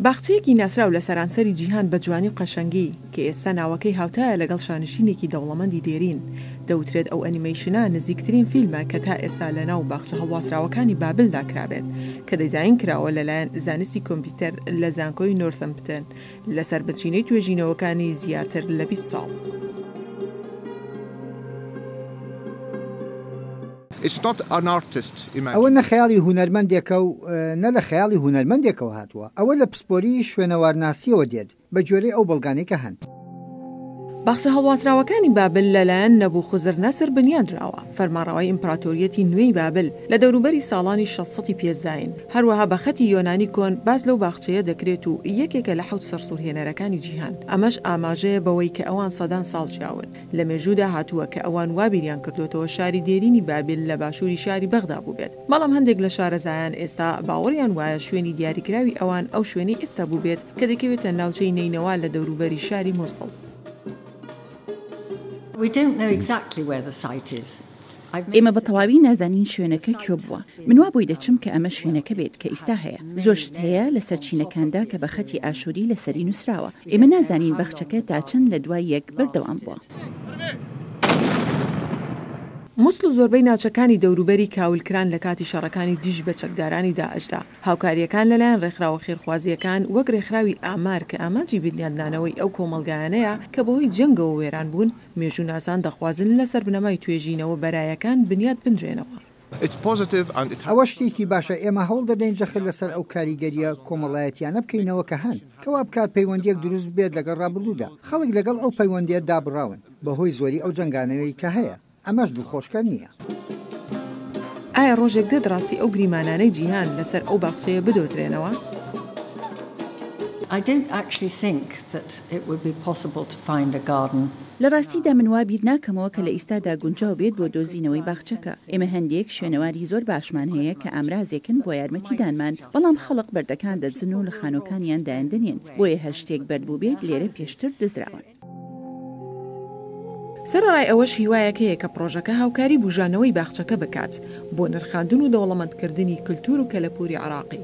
باخچەیەکی ناسراو لە سەرانسەری جیهان بە جوانی و قەشەنگی، کە ئێستا ناوەکەی هاوتایە لەگەڵ شانشینێکی دەوڵەمەندی دێرین. دەوترێت ئەو ئەنیمەیشنە نزیکترین فیلمە کە تا ئێستا لەناو باخچە هەڵواسراوەکانی بابلدا کرابێت، کە دیزاین کراوە لەلایەن زانستی کۆمپیوتەر لە زانکۆی نۆرثەمپتن لەسەر بنچینەی توێژینەوەکانی زیاتر لە 20 ساڵ. ئەوە نە خەیاڵی هونەرمەندێکە و نە لە خەیاڵی هونەرمەندێکەوە هاتووە، ئەوە لە پسپۆریی شوێنەوارناسییەوە دێت، بە گوێرەی ئەو بەڵگانەی کە هەن. باخچە هەڵواسراوەکانی بابل لەلایەن نەبوخوزرنەسر بنیادراوە، فەرمانڕەوای ئیمپراتۆریەتی نوێی بابل، لە دەوروبەری ساڵانی 600 ی پێش زایین. هەروەها بە خەتی یۆنانی کۆن باس لەو باخچەیە دەکرێت و یەکێکە لە حەوت سەرسوڕهێنەرەکانی جیهان. ئەمەش ئاماژەیە بەوەی کە ئەوان سەدان ساڵ ژیاون. لە مێژوودا هاتووە کە ئەوان وا بیریان کردۆتەوە شاری دێرینی بابل لە باشووری شاری بەغدا بووبێت، بەڵام هەندێک لە شارەزایان ئێستا باوەڕیان وایە شوێنی دیاریکراوی ئەوان ئەو شوێنەی ئێستا بووبێت کە دەکەوێتە ناوچەی نەینەوا لە دەوروبەری شاری موسڵ. ئێمە بە تەواوی نازانین شوێنەکە کوێ بووە. من وا بۆی دەچم کە ئەمە شوێنەکە بێت کە ئیستا هەیە. زۆر شت هەیە لەسەر چینەکاندا کە بە خەتی ئاشووری لەسەری نووسراوە. ئێمە نازانین باخچەکە تا چەند لە دوای یەک بەردەوام بووە. موسڵ و زۆربەی ناوچەکانی دەوروبەری کاولکران لە کاتی شەڕەکانی دژ بە چەکدارانی داعشدا. هاوکارییەکان لەلایەن ڕێکخراوە خێرخوازییەکان وەک ڕێکخراوی ئامار کە ئامانجی بنیادنانەوەی ئەو کۆمەڵگایانەیە کە بەهۆی جەنگەوە وێران بوون، مێژووناسان دەخوازن لەسەر بنەمای توێژینەوە بەرایەکان بنیات بنرێنەوە. ئەوە شتێکی باشە، ئێمە هەوڵ دەدەین جەخت لەسەر ئەو کاریگەرییە کۆمەڵایەتییانە بکەینەوە کە هەن، کە وا بکات پەیوەندییەک دروست ببێت لەگەڵ ڕابردوودا. خەڵک لەگەڵ ئەو پەیوەندییە دابڕاون بەهۆی زۆری ئەو جەنگانەوەی کە هەیە، ئەمەش دڵخۆشکەر نییە. ئایا ڕۆژێک دێت ڕاستی ئەو گریمانانەی جیهان لەسەر ئەو باخچەیە بدۆزرێنەوە؟ لە ڕاستیدا من وا بیر ناکەمەوە کە لە ئیستادا گونجاو بێت بۆ دۆزینەوەی باخچەکە. ئێمە هەندێک شوێنەواری زۆر باشمان هەیە کە ئامرازێکن بۆ یارمەتیدانمان، بەڵام خەڵک بەردەکان دەدزن و لە خانووەکانیان دایاندەنێن، بۆیە هەر شتێک بەرد بووبێت لێرە پێشتر دزراون. سەرەڕای ئەوەش هیوایەک هەیە کە پڕۆژەکە هاوکاری بوژانەوەی باخچەکە بکات بۆ نرخاندن و دەوڵەمەندکردنی کلتور و کەلەپوری عێراقی.